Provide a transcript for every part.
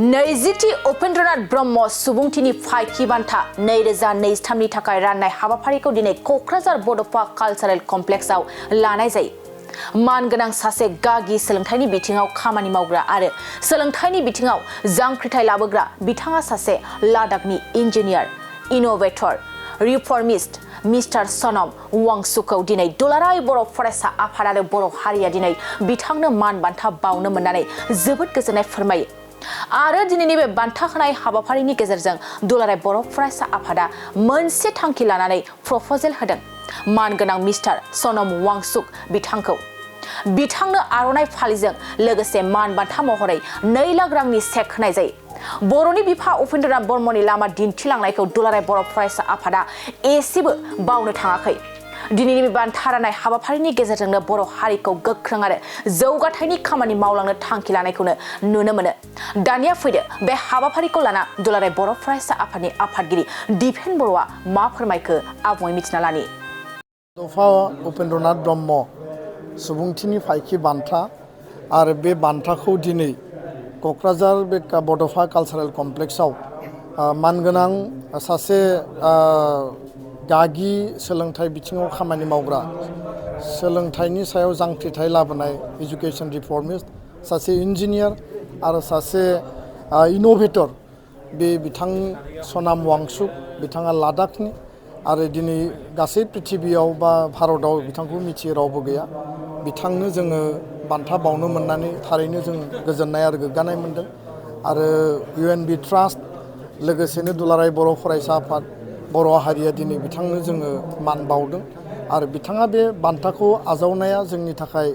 नैजिथि उपेन्द्रनाथ ब्रह्म सुबुंथिनि फायखि बान्था 2023 नि थाखाय राननाय हाबाफारिखौ दिनै क'क्राझार बड'फा कालचारेल कमप्लेक्सआव लानाय जायो। मानगोनां सासे गागि सोलोंथाइनि बिथिङाव खामानि मावग्रा आरो सोलोंथाइनि बिथिङाव जांख्रिथाय लाबोग्रा बिथाङा सासे लादाखनि इन्जिनियार, इनोभेटर, रिफर्मिस्ट मिस्टार सनम वांचुकखौ दिनै दुलाराय बर' फरायसा आफाद आरो बर' हारिया दिनै बिथांनो मान बान्था बावनो मोननानै जोबोद गोजोननाय फोरमायो। आरो दिनैनि बे बान्था होनाय हाबाफारिनि गेजेरजों दुलाराय बर' फरायसा आफादा मोनसे थांखि लानानै प्रप'जेल होदों। मानगोनां मिस्टार सनम वांचुक बिथांनो आर'नाइ फालिजों लोगोसे मान बान्था महरै 2 लाख रांनि चेक होनाय जायो। बर'नि बिफा उपेन्द्रनाथ ब्रह्मनि लामा दिन्थिलांनायखौ दुलाराय बर' फरायसा आफादा एसेबो बावनो थाङाखै। दिनैनि बे बान्था राननाय हाबाफारिनि गेजेरजोंनो बर' हारिखौ गोख्रों आरो जौगाथायनि खामानि मावलांनो थांखि लानायखौनो नुनो मोनो। दानिया फैदो बे हाबाफारिखौ लाना दुलाराय बर' फरायसा आफादनि आफादगिरि दिपेन बर'आ मा फोरमायखो आबुङै मिथिना लानि। बड'फा उपेन्द्रनाथ ब्रह्म सुबुंथिनि फायखि बान्था आरो बे बान्थाखौ दिनै क'क्राझार बे बड'फा कालचारेल कमप्लेक्सआव मानगोनां सासे गागि सोलोंथाइ बिथिङाव खामानि मावग्रा, सोलोंथाइनि सायाव जांख्रिथाय लाबोनाय एजुकेशन रिफर्मिस्ट, सासे इन्जिनियार आरो सासे इनोभेटर बे बिथां सनाम वांचुक बिथाङा लादाखनि आरो दिनै गासै पृथिबियाव बा भारताव बिथांखौ मिथियै रावबो गैया। बिथांनो जोङो बान्था बावनो मोननानै थारैनो जों गोजोननाय आरो गोग्गानाय मोनदों। आरो UNB ट्रास्ट लोगोसेनो दुलाराय बर' फरायसा आफाद बर' हारिया दिनै बिथांनो जोङो मान बावदों आरो बिथाङा बे बान्थाखौ आजावनाया जोंनि थाखाय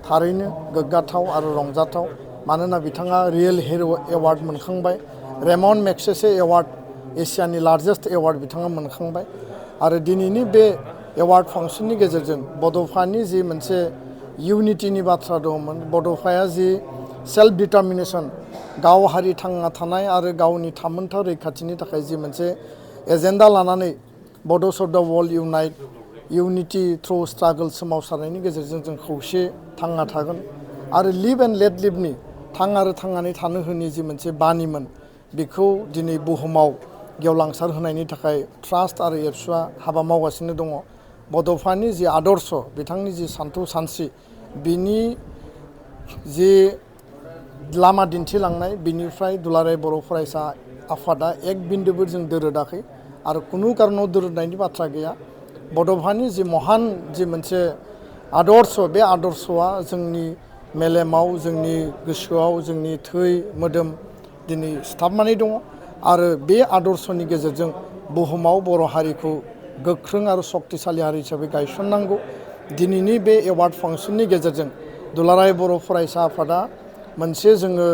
थारैनो गोग्गाथाव आरो रंजाथाव। मानोना बिथाङा रियेल हिर' एवार्ड मोनखांबाय, रेमन मेगसेसे एवार्ड, एसियानि लार्जेस्ट एवार्ड बिथाङा मोनखांबाय। आरो दिनैनि बे एवार्ड फांसननि गेजेरजों बड'फानि जि मोनसे इउनिटिनि बाथ्रा दंमोन, बड'फाया जि सेल्फ डिटारमिनेसन गाव हारि थांना थानाय आरो गावनि थामोनथा रैखाथिनि थाखाय जि मोनसे एजेन्डा लानानै Bodos of the world unite unity through struggle सोमावसारनायनि गेजेरजों जों खौसे थांना थागोन आरो लिभ एन्ड लेट लिभनि थां आरो थांनानै थानो होनि जि मोनसे बानिमोन, बेखौ दिनै बुहुमाव गेवलांसार होनायनि थाखाय ट्रास्ट आरो एबसुआ हाबा मावगासिनो दङ। बड'फानि जि आदर्श, बिथांनि जि सान्थौ सानस्रि, बिनि जि लामा दिन्थिलांनाय, बिनिफ्राय दुलाराय बर' फरायसा आफादा एक बिन्दोबो जों दोरोदाखै आरो खुनु कारनाव दोरोदनायनि बाथ्रा गैया। बड'फानि जि महान जि मोनसे आदर्श, बे आदर्शआ जोंनि मेलेमाव, जोंनि गोसोआव, जोंनि थै मोदोम दिनै सिथाबनानै दङ आरो बे आदर्शनि गेजेरजों बुहुमाव बर' हारिखौ गोख्रों आरो सक्तिशालि हारि हिसाबै गायसननांगौ। दिनैनि बे एवार्ड फांसननि गेजेरजों दुलाराय बर' फरायसा आफादा मोनसे जोङो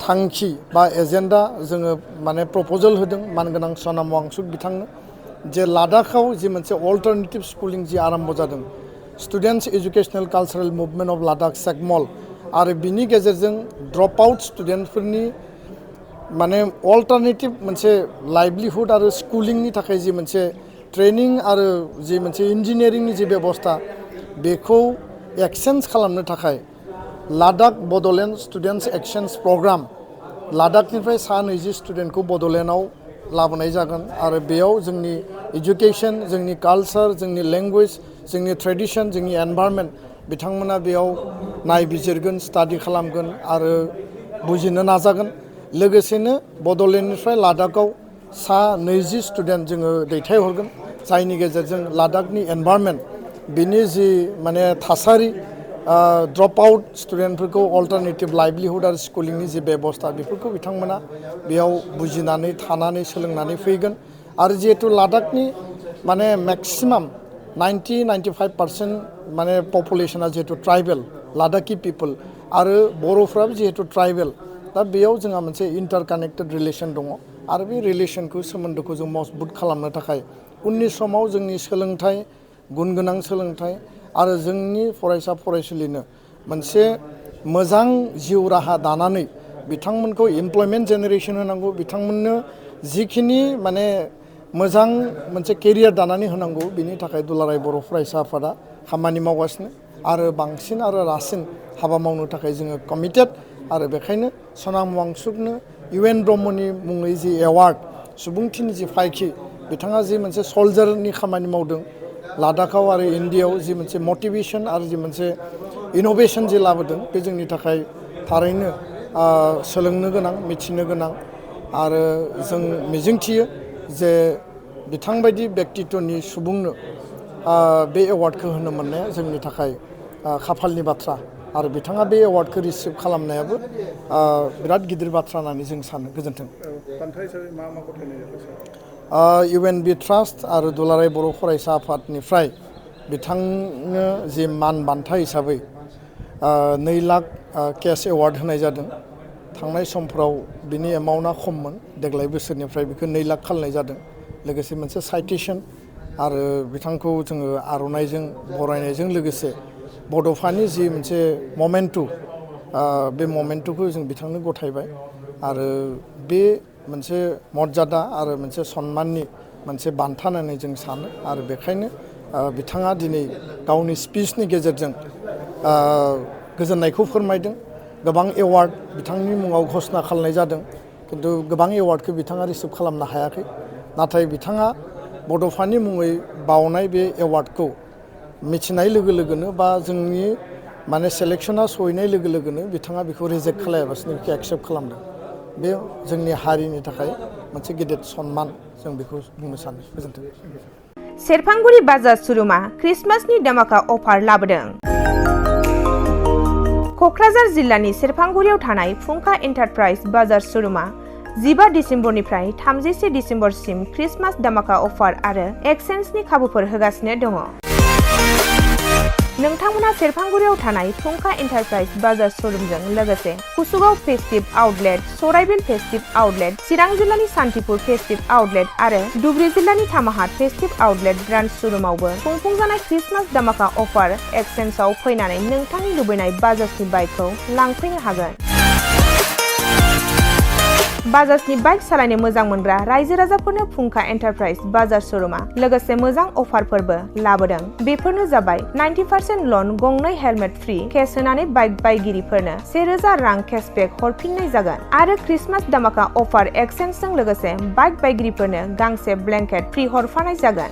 थांखि बा एजेन्डा जोङो माने प्रप'जेल होदों मानगोनां सनाम वांचुक बिथांनो, जे लादाखआव जि मोनसे अल्टारनेटिभ स्कुलिं जि आरम्भ जादों, students educational cultural movement of Ladakh SECMOL, आरो बिनि गेजेरजों ड्रप आउट स्टुडेन्टफोरनि माने अल्टारनेटिभ मोनसे लाइभलिहुड आरो स्कुलिंनि थाखाय जि मोनसे ट्रेनिं आरो जि मोनसे इन्जिनियारिंनि जि बेबस्था, बेखौ एक्सचेन्ज खालामनो थाखाय Ladakh Bodoland students exchange program, लादाखनिफ्राय 20 स्टुडेन्टखौ बड'लेण्डआव लाबोनाय जागोन आरो बेयाव जोंनि इडुकेसन, जोंनि कालचार, जोंनि लेंगुवेज, जोंनि ट्रेडिसन, जोंनि एनभायरनमेन्ट बिथांमोना बेयाव नायबिजिरगोन, स्टाडि खालामगोन आरो बुजिनो नाजागोन। लोगोसेनो बड'लेण्डनिफ्राय लादाखआव 20 स्टुडेन्ट जोङो दैथायहरगोन, जायनि गेजेरजों लादाखनि एनभायरनमेन्ट, बिनि जि माने थासारि, ड्रप आउट स्टुडेन्टफोरखौ अल्टारनेटिभ लाइभलिहुड आरो स्कुलिंनि जि बेबस्था, बेफोरखौ बिथांमोना बेयाव बुजिनानै थानानै सोलोंनानै फैगोन। आरो जिहेतु लादाखनि माने मेक्सिमाम 90-95% माने पपुलेसना जिहेतु ट्राइबेल लादाखि पिपोल आरो बर'फ्राबो जिहेतु ट्राइबेल, दा बेयाव जोंहा मोनसे इन्टार कानेक्टेड रिलेसन दङ आरो बे रिलेसनखौ, सोमोन्दोखौ जों मजबुत खालामनो थाखाय उननि समाव जोंनि सोलोंथाइ, गुन गोनां सोलोंथाइ आरो जोंनि फरायसा फरायसुलिनो मोनसे मोजां जिउ राहा दानानै बिथांमोनखौ इमप्लयमेन्ट जेनेरेसन होनांगौ, बिथांमोननो जिखिनि माने मोजां मोनसे केरियार दानानै होनांगौ, बिनि थाखाय दुलाराय बर' फरायसा आफादा खामानि मावगासिनो आरो बांसिन आरो रासिन हाबा मावनो थाखाय जोङो कमिटेड आरो बेखायनो सनाम वांचुकनो UN ब्रह्मनि मुङै जि एवार्ड सुबुंथिनि जि फायखि बिथाङा जि मोनसे सल्जारनि खामानि मावदों लादाखाव आरो इन्डियायाव जि मोनसे मटिभेसन आरो जि मोनसे इनोभेसन जि लाबोदों बे जोंनि थाखाय थारैनो सोलोंनो गोनां मिथिनो गोनां आरो जों मिजिंथियो जे बिथांबायदि व्यक्तित्वनि सुबुंनो बे एवार्डखौ होनो मोननाया जोंनि थाखाय खाफालनि बाथ्रा आरो बिथाङा बे एवार्डखौ रिसिभ खालामनायाबो बिराद गिदिर बाथ्रा होननानै जों सानो गोजोन्थों। UNB ट्रास्ट आरो दुलाराय बर' फरायसा आफादनिफ्राय बिथांनो जि मान बान्था हिसाबै 2 लाख केश एवार्ड होनाय जादों। थांनाय समफ्राव बिनि एमाउन्टआ खममोन देग्लाय बोसोरनिफ्राय बेखौ 2 लाख खालामनाय जादों लोगोसे मोनसे साइटेसन आरो बिथांखौ जोङो आर'नाइजों बरायनायजों लोगोसे बड'फानि जि मोनसे ममेन्टु बे ममेन्टुखौ जों बिथांनो गथायबाय आरो बे मोनसे मर्यादा आरो मोनसे सन्माननि मोनसे बान्था होननानै जों सानो आरो बेखायनो बिथाङा दिनै गावनि स्पिचनि गेजेरजों गोजोननायखौ फोरमायदों। गोबां एवार्ड बिथांनि मुङाव घोषणा खालामनाय जादों किन्तु गोबां एवार्डखौ बिथाङा रिसिभ खालामनो हायाखै नाथाय बिथाङा बड'फानि मुङै बावनाय बे एवार्डखौ मिथिनाय लोगो लोगोनो बा जोंनि माने सेलेक्शना सहैनाय लोगो लोगोनो बिथाङा बेखौ रिजेक्ट खालायालासिनो बेखौ एक्सेप्ट खालामदों। बे जोंनि हारिनि थाखाय मोनसे गिदिर सन्मान जों बेखौ बुंनो सानो। गोजोन्थों। सेरफांगुरि बाजार श'रुमा क्रिसमासनि दामाका अफार लाबोदों। क'क्राझार जिल्लानि सेरफांगुरियाव थानाय फुंखा एन्टारप्राइज बाजार श'रुमा 15 डिसेम्बरनिफ्राय 31 डिसेम्बरसिम क्रिसमास दामाका अफार आरो एक्सचेन्जनि खाबुफोर होगासिनो दङ। नोंथांमोना सेरफांगुरियाव थानाय फुंखा एन्टारप्राइज बाजार श'रुमजों लोगोसे कुसुगाव फेस्टिभ आउटलेट, सराइबिल फेस्टिभ आउटलेट, चिरां जिल्लानि सान्तिपुर फेस्टिभ आउटलेट आरो धुबरी जिल्लानि थामाहाट फेस्टिभ आउटलेट ब्रान्च श'रुमावबो खुंफुंजानाय क्रिसमास दामाका अफार एक्सचेन्जआव फैनानै नोंथांनि लुबैनाय बाजाजनि बाइकखौ लांफैनो हागोन। बाजाजनि बाइक सालायनो मोजां मोनग्रा रायजो राजाफोरनो फुंखा एन्टारप्राइज बाजार श'रुमा लोगोसे मोजां अफारफोरबो लाबोदों। बेफोरनो जाबाय 90% लन, गंनै हेलमेट फ्रि, केस होनानै बाइक बायगिरिफोरनो 1000 रां केशबेक हरफिननाय जागोन आरो क्रिसमास दामाका अफार एक्सचेन्जजों लोगोसे बाइक बायगिरिफोरनो गांसे ब्लेंकेट फ्रि हरफानाय जागोन।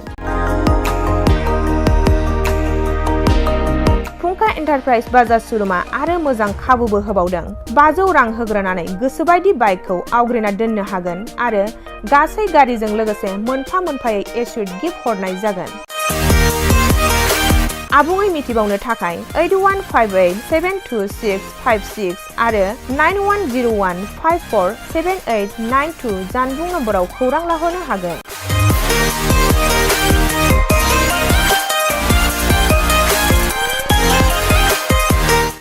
फुंखा एन्टारप्राइज बाजार श'रुमा आरो मोजां खाबुबो होबावदों। 500 रां होग्रोनानै गोसोबायदि बाइकखौ आवग्रिना दोननो हागोन आरो गासै गारिजों लोगोसे मोनफा मोनफायै एस्युड गिफ्ट हरनाय जागोन। आबुङै मिथिबावनो थाखाय 8158726656 आरो 9101547892 जानबुं नम्बराव खौरां लाहरनो हागोन।